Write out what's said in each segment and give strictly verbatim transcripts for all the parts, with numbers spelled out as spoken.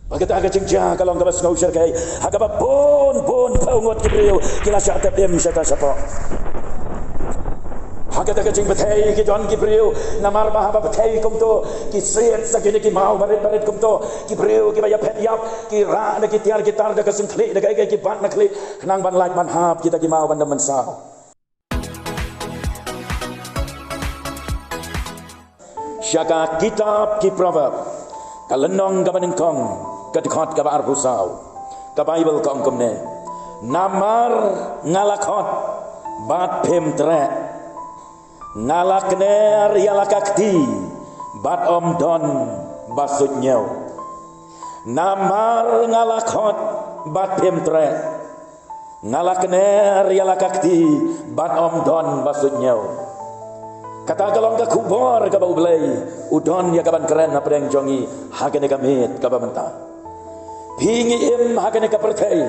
Ba kata ka jingjia ka long kaba sngewsyrkhei ha kaba bun bun phew ngut ki briew ki la shah tep im shata shapoh. Ha kata ka jingpyrthei ki don ki briew namar ba haba pyrthei kumto ki siat sa kine ki maw barit barit kumto, ki briew kiba ïaphet ïap ki rah da ki tiar ki tar da ka sngewkhlieh da kaei kaei ki bat na khlieh khnang ban lait ban hap kita ki maw ban da mynsaw. Sha ka kitab ki Proverb ka lynnong kaba nyngkong ka dkhot kaba arphew saw, ka Baibl ka ong kumne: Namar nga la khot bad phim treh, nga la kner ïa la ka kti bad ym don ba suidñiew. Namar nga la khot bad phim treh, nga la kner ïa la ka kti bad ym don ba suidñiew. Kata ka long ka khubor kaba U Blei u don ïa kaban kren hapdeng jong ngi ha kane ka miet kaba mynta. Phi, ngi im ha kane ka pyrthei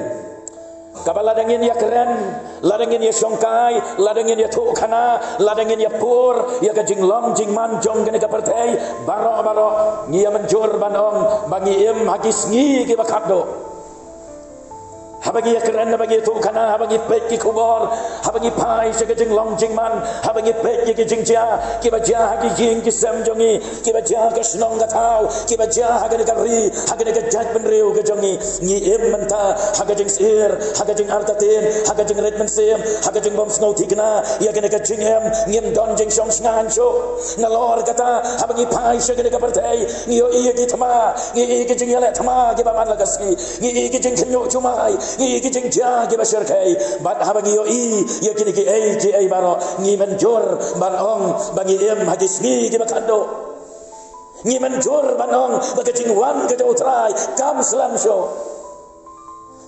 kaba lada ngin ïakren, lada ngin ïashongkai, lada ngin ïathuhkhana, lada ngin ïapur ïa ka jinglong jingman jong kane ka pyrthei baroh baroh, ngi ïa mynjur ban ong ba ngi im ha ki sngi kiba khatduh. Haba ngi ïakren, haba ngi ïathuhkhana, haba ngi peit ki khubor, haba ngi phai sha ka jinglong jingman, haba ngi peit ïa ki jingjia kiba jia ha ki ïing ki sem jong ngi, kiba jia ha ka shnong ka thaw, kiba jia ha kane ka ri, ha kane ka jaitbynriew ka jong ngi, ngi im mynta ha ka jingsyier, ha ka jingartatien, ha ka jingrit mynsiem, ha ka jingbym sngewthikna ïa kane ka jingim. Ngim don jingshong shngaiñ shuh. Nalor kata, haba ngi phai sha kane ka pyrthei, ngi ïohi ïa ki thma, ngi ïohi ïa ki jingïaleh thma kiba man la ka sngi, ngi ïohi ïa ki jingkhynñiuh jumai, ngi ïohi ïa ki jingjia kiba shyrkhei. Bad haba ngi ïohi ïa kine kiei kiei baroh, ngi mynjur ban ong ba ngi im ha ki sngi kiba khatduh. Ngi mynjur ban ong ba ka jingwan ka jong U Trai kam slem shuh.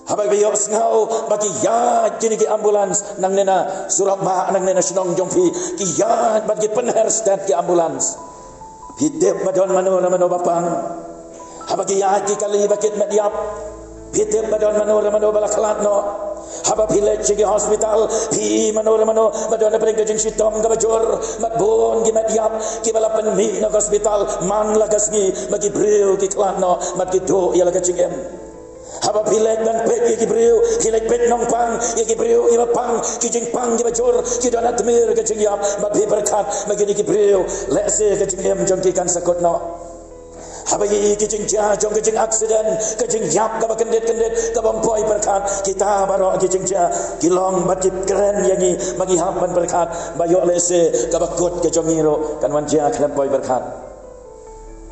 Haba phi ïohsngew ba ki ïaid kine ki ambulance nangne na surok, ba nangne na shnong jong phi ki ïaid bad ki pynher stet ki ambulance, phi tip ba don mano re mano ba pang. Haba ki ïaid ki kali ba kit met ïap, phi tip ba don mano re mano ba la khlad noh. Haba phi leit sha ki hospital, phi i mano re mano ba don hapdeng ka jingshitom kaba jur, bad bun ki met ïap kiba la pynmih noh ka hospital man la ka sngi, bad ki briew ki khlad noh bad ki duh ïa la ka jingim. Haba phi leit ban peit ïa ki briew, phi leit peit nongpang, ïa ki briew kiba pang, ki jingpang kiba jur, ki don ha tmier ka jingïap, bad phi pyrkhat ba kine ki briew lehse ka jingim jong ki kan sa kut noh. Haba ngi i ki jingjia jong ka jingaksiden, ka jingïap kaba kyndit kyndit, kaba ym poi pyrkhat, kita baroh ki jingjia ki long bad ki kren ïa ngi ba ngi hap ban pyrkhat ba ïoh lehse kaba kut ka jong ngi ruh kan wan jia khlem poi pyrkhat.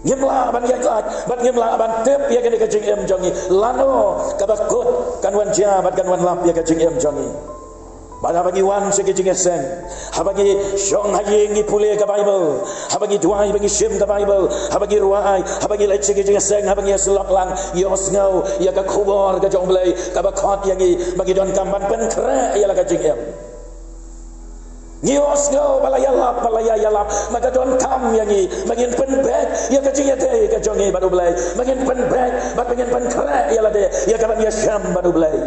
Ngim lah ban ïaid lait bad ngim lah ban tip ïa kane ka jingim jong ngi, lano kaba kut kan wan jia bad kan wan lap ïa ka jingim jong ngi. Bad haba ngi wan sha ki jingïaseng, haba ngi shong ha ïing ngi pule ka Baibl, haba ngi duwai ba ngi shim ka Baibl, haba ngi rwai, haba ngi leit sha ki jingïaseng, haba ngi ïasyllok lang, ngi ïohsngew ïa ka khubor ka jong U Blei kaba khot ïa ngi ba ngi donkam ban pynkhreh ïa la ka jingim. Ngi ïohsngew ba la ïalap, ba la ïa ïalap, ba ka donkam ïa ngi ba ngin pynbeit ïa ka jingïadei ka jong ngi bad U Blei, ba ngin pynbeit bad ba ngin pynkhreh ïa lade ïa ka ban ïashem bad U Blei.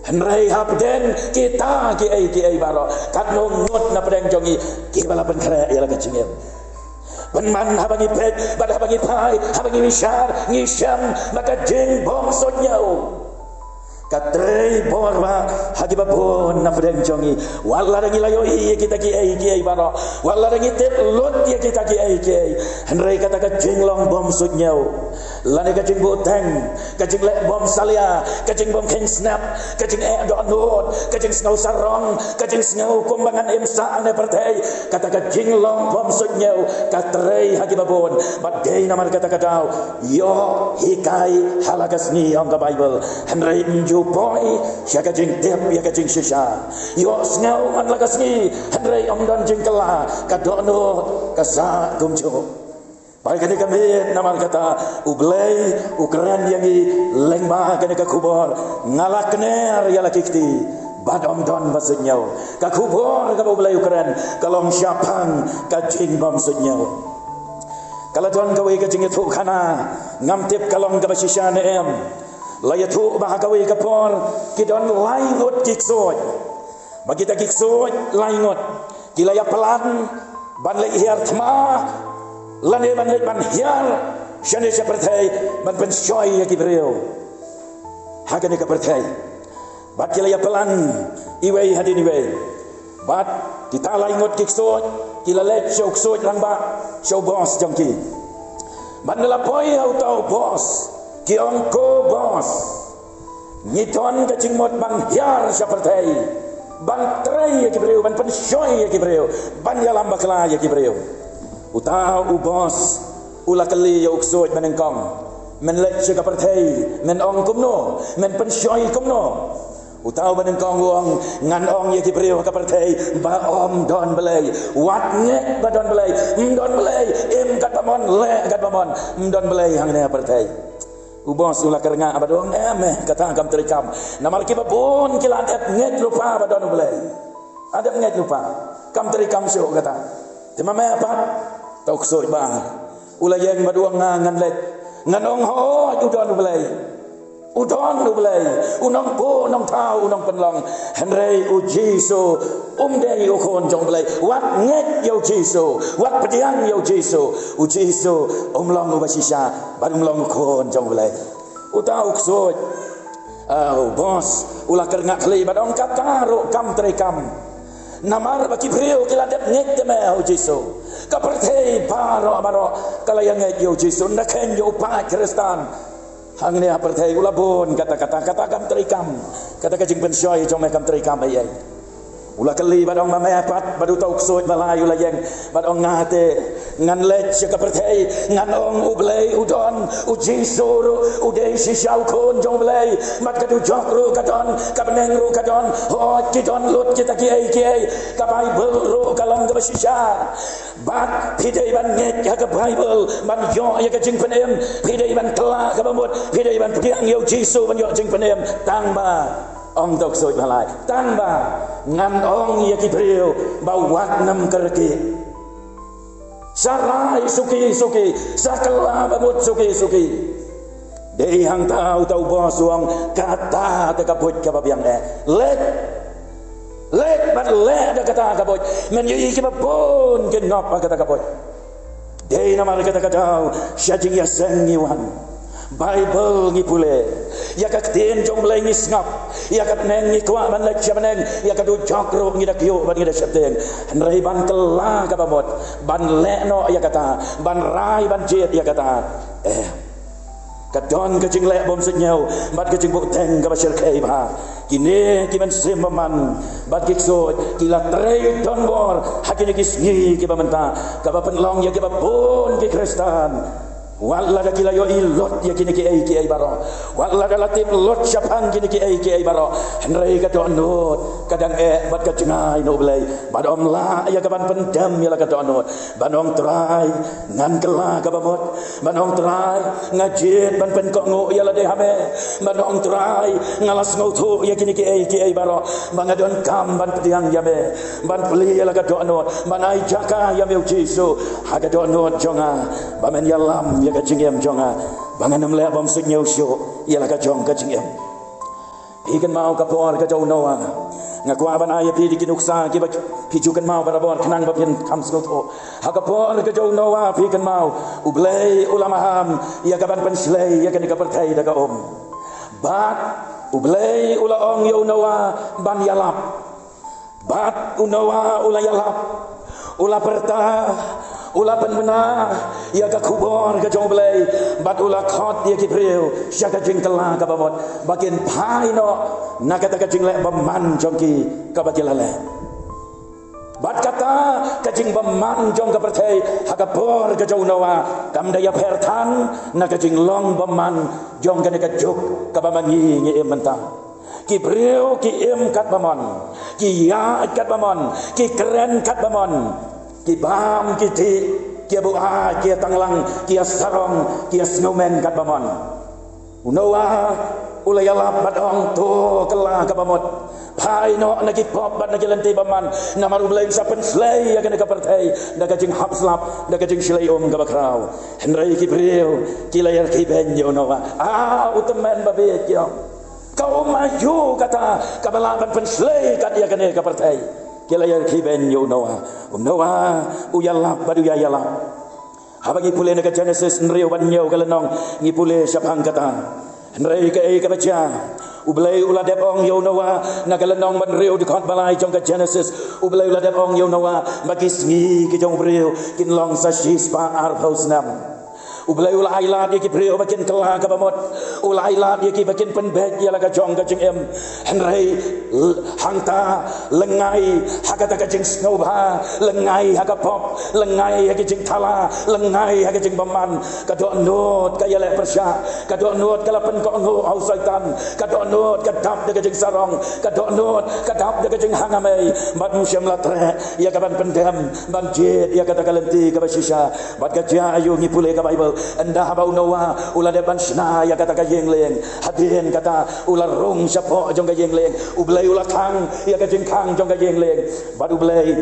Hynrei hapdeng kita kiei kiei baroh, katno ngut na pdeng jong ngi kiba la pynkhreh ïa la ka jingim? Pynban haba ngi peit bad haba ngi phai, haba ngi bishar, ngi shem ba ka jingbymsuidñiew ka trei bor bha ha kiba bun na pdeng jong ngi. Wat lada ngi la ïohi ïa kita kiei kiei baroh, wat lada ngi tip lut ïa kita kiei kiei, hynrei kata ka jinglong bymsuidñiew, lane ka jingbuhteng, ka jingleh bymsalia, ka jingbymkheiñ snep, ka jingeh dohnud, ka jingsngew sarong, ka jingsngew kumba ngan im sah ha kane ka pyrthei, kata ka jinglong bymsuidñiew ka trei ha kiba bun. Bad dei namar kata ka daw, ïoh hikai ha la ka sngi, ong ka Baibl, hynrei ym ju poi sha ka jingtip ïa ka jingshisha. Ïohsngew man la ka sngi, hynrei ym don jingkylla, ka dohnud ka sah kumjuh. Bad kane ka miet, namar kata U Blei u kren ïa ngi lyngba kane ka khubor: Nga la kner ïa la ki kti bad ym don ba suidñiew. Ka khubor kaba U Blei u kren ka long shaphang ka jingbymsuidñiew. Ka la don kawei ka jingïathuhkhana, ngam tip ka long kaba shisha ne em. La ïathuh ba ha kawei ka por ki don lai ngut ki ksuid. Ba kita ki ksuid lai ngut ki la ïa plan ban leit hiar thma, lane ban leit ban hiar shane sha pyrthei ban pynshoi ïa ki briew ha kane ka pyrthei. Bad ki la ïa plan iwei hadien iwei. Bad kita lai ngut ki ksuid ki la leit sha u ksuid rangbah, sha u bos jong ki. Bad ngi la poi ha uta u bos, ki ong, ko bos, ngi don ka jingmut ban hiar sha pyrthei, ban trei ïa ki briew, ban pynshoi ïa ki briew, ban ïalam bakla ïa ki briew. Uta u bos u la kylli ïa u ksuid ba nyngkong, men leit sha ka pyrthei men ong kumno, men pynshoi kumno? Uta u ba nyngkong u ong, ngan ong ïa ki briew ha ka pyrthei ba ym don Blei. Wat ngeit ba don Blei. Ym don Blei, im katba mon, leh katba mon. Ym don Blei hangne ha pyrthei. U bos u la kyrngah bad u ong, em, eh, kata kam trei kam. Namar kiba bun ki la dep ngeit lypa ba don U Blei. La dep ngeit lypa. Kam trei kam shuh kata. Te ma me pat, uta u ksuid ba u la ïeng bad u ong, nga ngan leit, ngan ong hooid u don U Blei. U don U Blei, u nongbuh nongthaw, u nongpynlong. Hynrei U Jisu um dei u khun jong U Blei. Wat ngeit ïa U Jisu, wat pdiang ïa U Jisu. U Jisu um long uba shisha bad um long u khun jong U Blei. Uta u ksuid, ah, u bos u la kyrngah khlem bad ong, kata ruh kam trei kam. Namar ba ki briew ki la dep ngeit te me ha U Jisu. Ka pyrthei baroh baroh ka la ïa ngeit ïa U Jisu. Nda kheiñ ïa u paid Khristan hangne ha pyrthei u la bun kata, kata, kata kam trei kam. Kata ka jingpynshoi jong me kam trei kam ei ei. U la kylli bad ong, ma me pat? Bad uta u ksuid ba lai u la ïeng bad ong, nga te ngan leit sha ka pyrthei, ngan ong U Blei u don, U Jisu ruh u dei shisha u khun jong U Blei. Bad ka dujok ruh ka don, ka bneng ruh ka don. Hooid, ki don lut kita kiei kiei. Ka Baibl ruh ka long kaba shisha. Bad phi dei ban ngeit ha ka Baibl ban ïoh ïa ka jingpynim. Phi dei ban kylla kaba mut. Phi dei ban pdiang ïa U Jisu ban ïoh jingpynim. Tang ba, ong uta u ksuid ba lai, tang ba ngan ong ïa ki briew ba wat nym kyrkieh. Sa rai suki suki, sa kylla ba mut suki suki. Dei hangta uta u bos u ong, kata te ka buit kaba biang eh. Leit. Leit bad leh da kata ka buit. Men ïohi kiba bun kin ngop ha kata ka buit. Dei namar kata ka daw sha jingïaseng ngi wan. Baibl ngi pule. Ïa ka ktien jong U Blei ngi sngap. Ïa ka bneng ngi kwah ban leit sha bneng. Ïa ka dujok ruh ngi da kyiuh bad ngi da sheptieng. Hynrei ban kylla kaba mut, ban leh noh ïa kata, ban rai ban jied ïa kata. Eh. Ka don ka jingleh bymsuidñiew bad ka jingbuhteng kaba shyrkhei bha. Kine ki mynsiem bymman bad ki ksuid ki la trei donbor ha kine ki sngi kiba mynta, kaba pynlong ïa kiba bun ki Khristan wat lada ki la ïohi lut ïa kine kiei kiei baroh, wat lada la tip lut shaphang kine kiei kiei baroh, hynrei ka dohnud ka dang eh bad ka jngai na U Blei bad ym lah ïa ka ban pyndem ïa la ka dohnud. Ban ong, Trai, ngan kylla kaba mut. Ban ong, Trai, nga jied ban pynkohnguh ïa lade ha me. Ban ong, Trai, nga la sngewthuh ïa kine kiei kiei baroh ba nga donkam ban pdiang ïa me, ban plie ïa la ka dohnud, ban ai jaka ïa me U Jisu ha ka dohnud jong nga, ba men ïalam ïa ka jingim jong nga, ba ngan ym leh bymsuidñiew shuh ïa la ka jong ka jingim. Phi kynmaw ka por ka jong u Noah. Nga kwah ban ai ïa phi da ki nuksa kiba phi ju kynmaw barabor khnang ba phin kham sngewthuh. Ha ka por ka jong u Noah, phi kynmaw, U Blei u la maham ïa ka ban pynshlei ïa kane ka pyrthei da ka um. Bad U Blei u la ong ïa u Noah ban ïalap. Bad u Noah u la ïalap, u la pyrta, u la pynbna ïa ka khubor ka jong U Blei, bad u la khot ïa ki briew sha ka jingkylla kaba mut, ba kin phai noh na kata ka jingleh bymman jong ki kaba ki la leh. Bad kata ka jingbymman jong ka pyrthei ha ka por ka jong u Noah kam da ïapher than na ka jinglong bymman jong kane ka juk kaba ma ngi ngi im mynta. Ki briew ki im katba mon, ki ïaid katba mon, ki kren katba mon, ki bam ki dih, ki ïabuaid, ki ïatanglang, ki ïasarong, ki ïasngewmen katba mon. U Noah u la ïalap bad ong, to kylla kaba mut. Phai noh na ki pop bad na ki lynti bymman, namar U Blei un sa pynshlei ïa kane ka pyrthei da ka jinghap slap, da ka jingshlei um kaba khraw. Hynrei ki briew ki la ïarkhie beiñ ïa u Noah. Ah, u tymmen babieit, ki ong. Ka um aïu kata kaba lah ban pynshlei kat ïa kane ka pyrthei? Ki la ïarkhie beiñ ïa u Noah. U Noah u ïalap bad u ïa ïalap. Haba ngi pule na ka Genesis hynriew bad hynñiew ka lynnong, ngi pule shaphang kata. Hynrei kaei kaba jia? U Blei u la dep ong ïa u Noah na ka lynnong ba hynriew, dkhot ba lai jong ka Genesis. U Blei u la dep ong ïa u Noah ba ki sngi ki jong u briew kin long sa shispah arphew snem. U Blei u la ai lad ïa ki briew ba kin kylla kaba mut. U la ai lad ïa ki ba kin pynbeit ïa la ka jong ka jingim. Hynrei l-, hangta, lyngngai ha kata ka jingsngewbha, lyngngai ha ka pop, lyngngai ha ka jingthala, lyngngai ha ka jingbymman, ka dohnud ka ïaleh pyrshah, ka dohnud ka la pynkohnguh ha u Soitan, ka dohnud ka dap da ka jingsarong, ka dohnud ka dap da ka jinghangamei, bad ym shym la treh ïa ka ban pyndem ban jied ïa kata ka lynti kaba shisha. Bad ka jia aïu? Ngi pule ka Baibl, ynda haba u Noah u la dep ban shna ïa kata ka ïing lieng, hadien kata u la rung shapoh jong ka ïing lieng. U Blei u la khang ïa ka jingkhang jong ka ïing lieng. Bad U Blei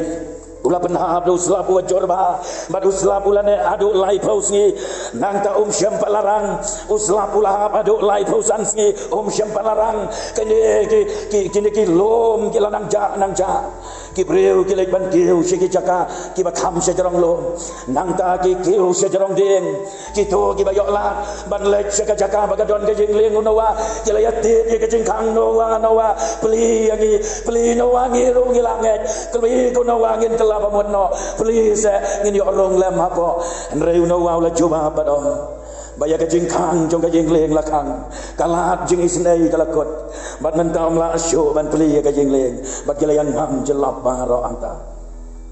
u la pynhap da u slap uba jur bha, bad u slap u la neh haduh laiphew sngi. Nangta um shym pat la rang. U slap u la hap haduh laiphew san sngi, um shym pat la rang. Kine ki, ki, kine ki lum ki la nang jah nang jah. Ki briew ki leit ban kiew sha ki jaka kiba kham shajrong lum. Nangta ki kiew shajrong dieng. Kito kiba ïoh lad ban leit sha ka jaka ba ka don ka ïing lieng u Noah, ki la ïatied ïa ka jingkhang: Noah, Noah, plie ïa ngi, plie Noah, ngi ruh ngi la ngeit. Plie ko Noah, ngin kylla ba mut noh, plie seh, ngin ïoh rung lem hapoh. Hynrei u Noah u la jubab bad ong ba ïa ka jingkhang jong ka ïing lieng la khang, ka lad jingisynei ka la kut, bad mynta ym lah shuh ban plie ïa ka ïing lieng. Bad ki la ïangam jyllop baroh hangta.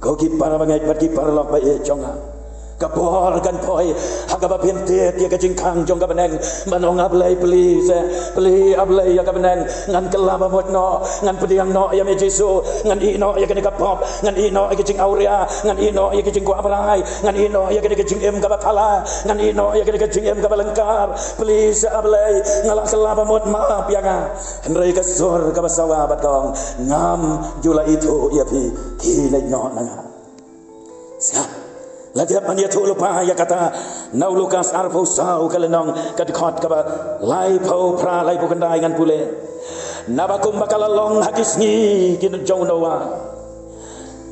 Ko ki para bangeit bad ki paralok ba ïeit jong nga, ka por kan poi ha kaba phin tied ïa ka jingkhang jong ka bneng ban ong: A Blei, plie seh, plie, A Blei, ïa ka bneng, ngan kylla ba mut noh, ngan pdiang noh ïa me Jisu, ngan ïeh noh ïa kane ka pop, ngan ïeh noh ïa ka jingawria, ngan ïeh noh ïa ka jingkwah brai, ngan ïeh noh ïa kane ka jingim kaba thala, ngan ïeh noh ïa kane ka jingim kaba lyngkar. Plie seh A Blei, nga la kylla ba mut, map ïa nga. Hynrei ka sur kaba sawa bad ka ong: Ngam ju la ithuh ïa phi, khie leit noh na nga. Sa, la dep ban ïathuh lypa ïa kata na u Lukas arphew saw ka lynnong, ka dkhot kaba laiphew phra, laiphew khyndai ngan pule. Naba kumba ka la long ha ki sngi ki jong u Noah,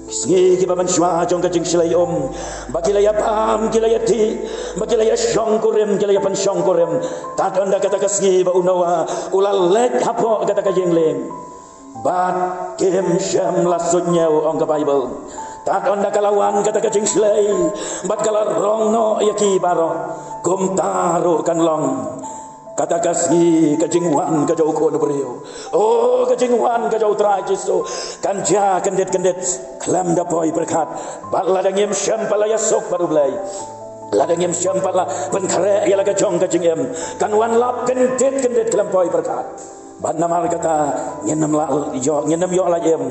ki sngi kiba mynshuwa jong ka jingshlei um, ba ki la ïa bam, ki la ïa dih, ba ki la ïa shongkurim, ki la ïa pynshongkurim, tad ynda kata ka sngi ba u Noah u la leit hapoh kata ka ïing lieng. Bad kim shym la suidñiew, ong ka Baibl. Tad ynda ka la wan kata ka jingshlei bad ka la rong noh ïa ki baroh. Kumta ruh kan long kata ka sngi ka jingwan ka jong u Khun u briew. O, ka jingwan ka jong u Trai Jisu kan jia kyndit kyndit, khlem da poi pyrkhat. Bad lada ngim shym pat la ïasuk bad U Blei, lada ngim shym pat la pynkhreh ïa la ka jong ka jingim, kan wan lap kyndit kyndit, khlem poi pyrkhat. Bad namar kata, ngin ym lah ïoh, ngin ym ïoh lait im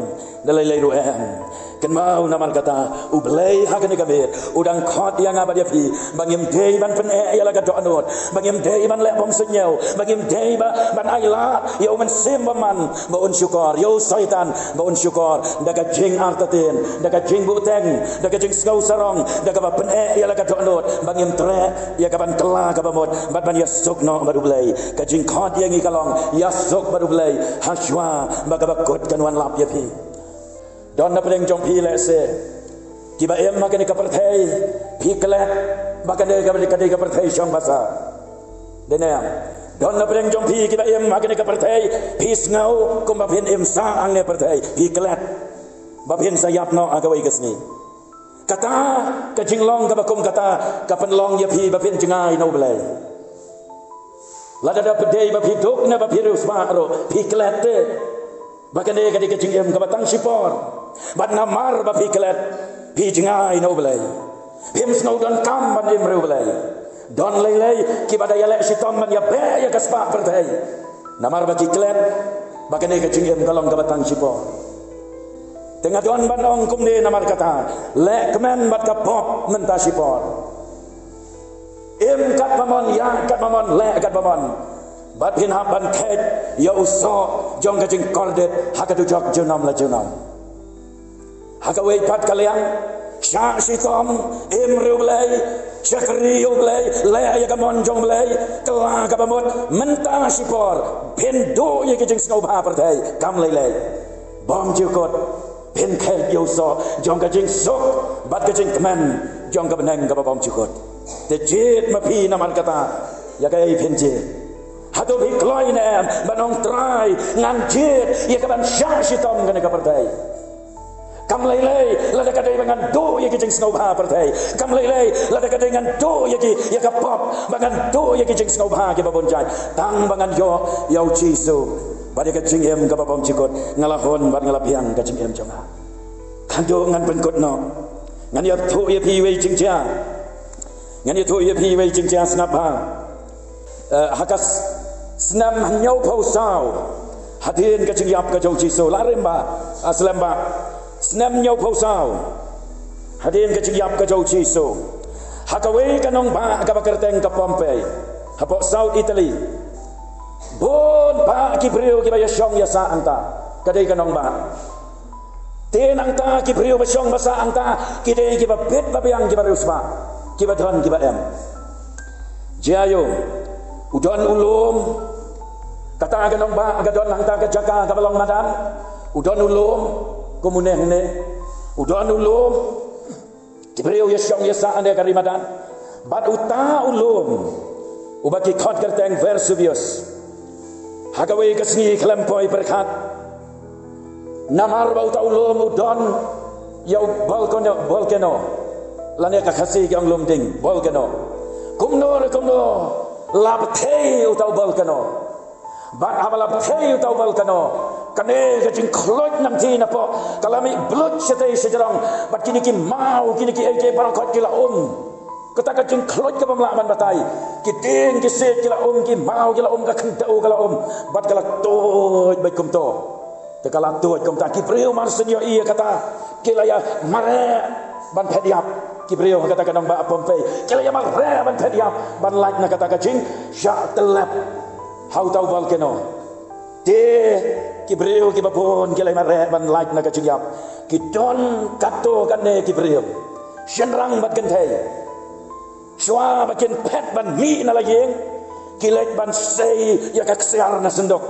da lei lei ruh em. Kynmaw, namar kata U Blei ha kane ka miet u dang khot ïa nga bad ïa phi ba ngim dei ban pyneh ïa la ka dohnud, ba ngim dei ban leh bymsuidñiew, ba ngim dei ba, ban ai lad ïa u Mynsiem Bakhuid ba un shukor, ïa u Soitan ba un shukor da ka jingartatien, da ka jingbuhteng, da ka jingsngew sarong, da kaba pyneh ïa la ka dohnud, ba ngim treh ïa ka ban kylla kaba mut bad ban ïasuk noh bad U Blei. Ka jingkhot ïa ngi ka long: Ïasuk bad U Blei ha shuwa ba kaba kut kan wan lap ïa phi. Don na pdeng jong phi lehse kiba im ha kane ka pyrthei, phi klet ba kane ka, ka dei ka pyrthei shong basa. Dei ne em? Don na pdeng jong phi kiba im ha kane ka pyrthei, phi sngew kumba phin im sah hangne pyrthei, phi klet ba phin sa ïap noh ha kawei ka sngi. Kata ka jinglong kaba kum kata ka pynlong ïa phi ba phin jngai na U Blei. Lada da phi dei ba phi duk ne ba phi riewspah ruh, phi klet te ba kane ka dei ka jingim kaba tang shipor. Bad namar ba phi klet, phi jngai na U Blei. Phim sngew donkam ban im riewblei. Don lei lei kiba da ïaleh shitom ban ïabeh ïa ka spah pyrthei namar ba ki klet ba kane ka jingim ka long kaba tang shipor. Te nga don ban ong kumne namar kata: Leh kmen bad ka pop mynta shipor. Im katba mon, ïaid katba mon, leh katba mon, bad phin hap ban kheit ïa u soh jong ka jingkordit ha ka dujok junom la junom. Ha kawei pat ka liang, shah shitom, im riewblei, shakri ïa U Blei, leh ïa ka mon jong U Blei, kylla kaba mut mynta shipor, phin duh ïa ka jingsngewbha pyrthei. Kam lei lei. Bymjukut, phin kheit ïa u soh jong ka jingsuk bad ka jingkmen jong ka bneng kaba bymjukut. Te jied ma phi namar kata ïa kaei phin jied. Hato phi kloi ne em ban ong Trai ngan jied ïa ka ban shah shitom kane ka pyrthei. Kam lei lei lada ka dei ba ngan duh ïa ki jingsngewbha pyrthei. Kam lei lei lada ka dei ngan duh ïa ki ïa ka pop ba ngan duh ïa ki jingsngewbha kiba bun jait. Tang ba ngan ïoh ïa u Jisu bad ïa ka jingim kaba bymjukut, nga la hun bad nga la biang ka jingim jong nga. Khanduh ngan pynkut noh, ngan ïathuh ïa phi iwei jingjia. Ngan ïathuh ïa phi iwei jingjia sngap bha. Eh, ha ka s-, snem hynñiewphew saw hadien ka jingïap ka jong u Jisu, la rim ba, ah, slem ba. Snem hynñiewphew saw hadien ka jingïap ka jong u Jisu, ha kawei ka nongbah kaba kyrteng ka Pompey, hapoh South Italy, bun bah ki briew kiba ïashong ïasah hangta. Ka dei ka nongbah. Te nangta ki briew ba shong ba sah hangta ki dei kiba bit ba biang, kiba riewspah, kiba don kiba em. Jia ïa u, u don u lum. Kata ka nongbah ka don hangta ka jaka kaba long madan. U don u lum kum une hangne. U don u lum. Ki briew ïashong ïasah hangne ha ka ri madan. Bad uta u lum uba ki khot kyrteng Vesuvius, ha kawei ka sngi khlem poi pyrkhat, namar ba uta u lum u don ïa u volcano, volcano. Lane ka Khasi ki ong lum ding, volcano. Kumno re kumno la bthei uta u volcano. Bad haba la bthei uta u volcano, kane ka jingkhluit namthi napoh ka la mih bluit shatei shajrong. Bad kine ki maw, kine kiei kiei baroh khoit ki la um. Kata ka jingkhluit kaba ym lah ban batai. Ki dieng ki siej ki la um, ki maw ki la um, ka khyndew ka la um. Bad ka la tuid beit kumto. Te ka la tuid kumta, ki briew mar shen ïohi ïa kata ki la ïa mareh ban phet ïap. Ki briew ha kata ka nongbah Pompey ki la ïa mareh ban phet ïap, ban lait na kata ka jingshah tyllep ha uta u volcano. Te ki briew kiba bun ki la ïa mareh ban lait na ka jingïap. Ki don katto katne ki briew, shynrang bad kynthei. Shuwa ba kin phet ban mih na la ïing, ki leit ban sei ïa ka ksiar na synduk.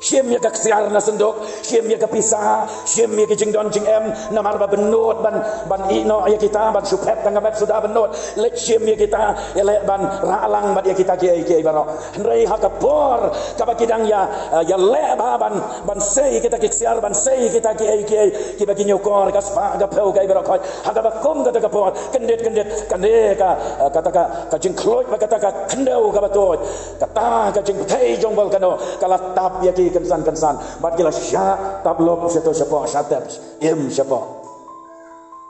Shim ïa ka ksiar na synduk, shim ïa ka pisa, shim ïa ki jingdon jingem, namar ba bynnud ban, ban ïeh noh ïa kita, ban shu phet tang ka met suda bynnud. Leit shim ïa kita, ïaleh ban rah lang bad ïa kita kiei kiei baroh. Hynrei ha ka por kaba ki dang ïa, eh, ïaleh bha ban, ban sei kita ki ksiar, ban sei kita kiei kiei kiba ki ñiewkor, ka spah ka phew, kaei baroh khoit. Ha kaba kum kata ka por, kyndit kyndit, kane ka, eh, kata ka, ka jingkhluit bad kata ka khyndew kaba tuid, kata ka jingbthei jong u volcano ka la tap ïa ki kynsan kynsan. Bad ki la shah tap lup shato shapoh, shah tep im shapoh.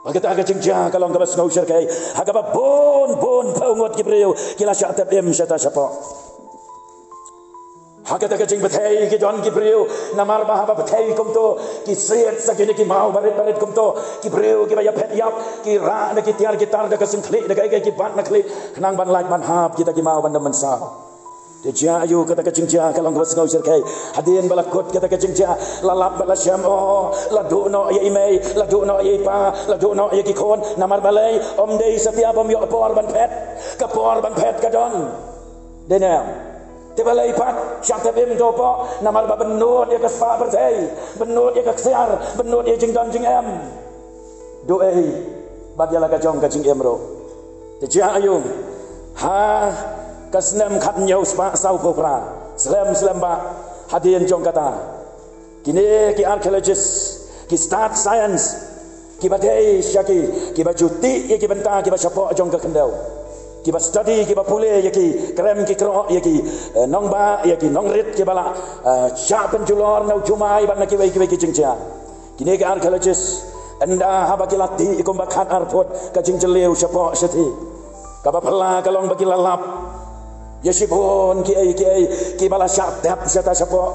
Bad kata ka jingjia ka long kaba sngewsyrkhei. Ha kaba bun bun phew ngut ki briew ki la shah tep im shata shapoh. Ha kata ka jingbthei ki don ki briew, namar ba haba bthei kumto ki siat sa kine ki maw barit barit kumto. Ki briew kiba ïa phet ïap ki rah da ki tiar ki tar, da ka syngkhlieh, da kaei kaei, ki bat na khlieh khnang ban lait ban hap kita ki maw ban da mynsaw. Te jia aïu kata ka jingjia ka long kaba sngewsyrkhei. Hadien ba la kut kata ka jingjia, la lap bad la shem, oh, la duh noh ïa i mei, la duh noh ïa i pa, la duh noh ïa ki khun. Namar balei? Ym dei satia bym ïoh por ban phet. Ka por ban phet ka don. Dei ne em? Te balei pat shah tep im to poh? Namar ba bynnud ïa ka spah pyrthei, bynnud ïa ka ksiar, bynnud ïa jingdon jingem. Duh ei bad ïa la ka jong ka jingim ruh. Te jia aïu, ha ka snem khathynñiew spah sawphew phra, slem slem ba hadien jong kata, kine ki archaeologist, ki stad science, kiba dei sha ki, kiba ju tih ïa ki bynta kiba shapoh jong ka khyndew, kiba study, kiba pule ïa ki krem ki kroh, ïa ki, eh, nongbah, ïa ki nongrit kiba la, eh, shah pynjulor na u jumai bad na kiwei kiwei ki jingjia. Kine ki archaeologist, ynda haba ki la tih kumba khat ar phut ka jingjylliew shapoh shathie, kaba phylla ka long ba ki la lap ïa shibun kiei kiei kiba la shah tep shata shapoh.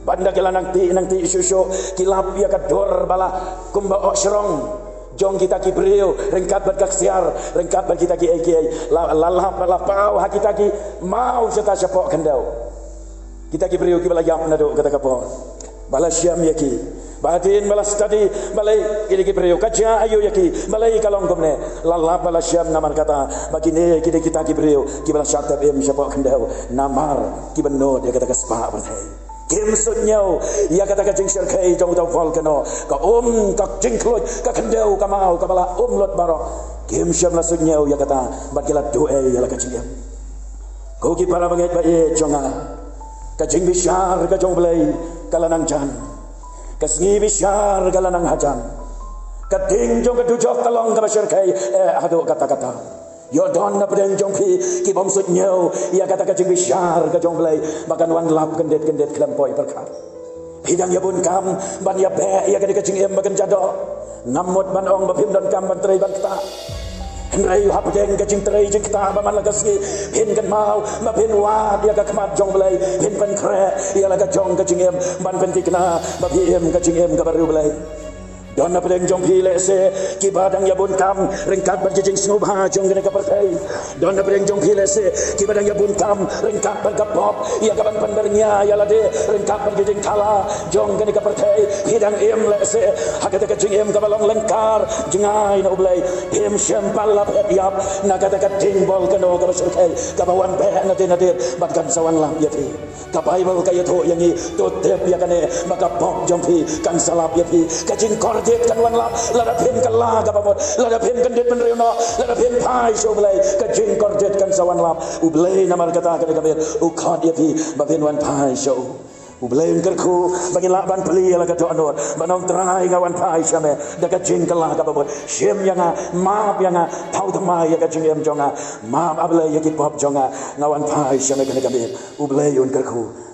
Bad ynda ki la nang tih nang tih shuh shuh, ki lap ïa ka dur ba la kumba oh shrong jong kita ki briew ryngkat bad ka ksiar, ryngkat bad kita kiei kiei. La, la lap, la paw ha kita ki maw shata shapoh khyndew. Kita ki briew kiba la ïap naduh kata ka por, ba la shem ïa ki, ba hadien ba la study, balei kine ki briew, ka jia aïu ïa ki, balei ka long kumne, la lap ba la shem namar kata ba kine ki dei kita ki briew kiba la shah tep im shapoh khyndew namar ki bynnud ïa kata ka spah pyrthei. Kim suidñiew ïa kata ka jingshyrkhei jong uta u volcano. Ka um, ka jingkhluid, ka khyndew, ka maw, kaba la um lut baroh. Kim shym la suidñiew ïa kata bad ki la duh ei ïa la ka jingim. Ko ki para bangeit ba ïeit jong nga, ka jingbishar ka jong U Blei ka la nang jan. Ka sngi bishar ka la nang hajan. Ka ding jong ka dujok ka long kaba shyrkhei eh haduh katta katta. Ïoh don na pdeng jong phi ki bym suidñiew ïa kata ka jingbishar ka jong U Blei ba kan wan lap kyndit kyndit khlem poi pyrkhat. Phi dang ïa bun kam ban ïa beh ïa kane ka jingim ba kan jadok. Ngam mut ban ong ba phim don kam ban trei ban ktah. Hynrei hapdeng ka jingtrei jingktah ba man la ka sngi, phin kynmaw ba phin wad ïa ka khmat jong U Blei, phin pynkhreh ïa la ka jong ka jingim ban pynthikna ba phi im ka jingim kaba riewblei. Don na pdeng jong phi lehse kiba dang ïa bun kam ryngkat bad ki jingsngewbha jong kane ka pyrthei. Don na pdeng jong phi lehse kiba dang ïa bun kam ryngkat bad ka pop ïa kaban pynbyrngia ïa lade ryngkat bad ki jingthala jong kane ka pyrthei. Phi dang im lehse ha kata ka jingim kaba long lyngkar jngai na U Blei. Phim shym pat la phet ïap na kata ka ding volcano kaba shyrkhei kaba wan beh nadien nadien bad kan sa wan lap ïa phi. Ka Baibl ka ïathuh ïa ngi, to tip ïa kane ba ka pop jong phi kan sa lap ïa phi. Ka jingkordit kan wan lap lada phin kylla kaba mut, lada phin kyndit bynriew noh, lada phin phai sha U Blei, ka jingkordit kan sa wan lap. U Blei namar kata ka dei ka miet u khot ïa phi ba phin wan phai sha u. U Blei un kyrkhu ba ngin lah ban plie ïa la ka dohnud ban ong, Trai, nga wan phai sha me da ka jingkylla kaba mut. Shim ïa nga, map ïa nga, thaw thymmai ïa ka jingim jong nga. Map, A Blei, ïa ki pop jong nga, nga wan phai sha me kane ka miet. U Blei un kyrkhu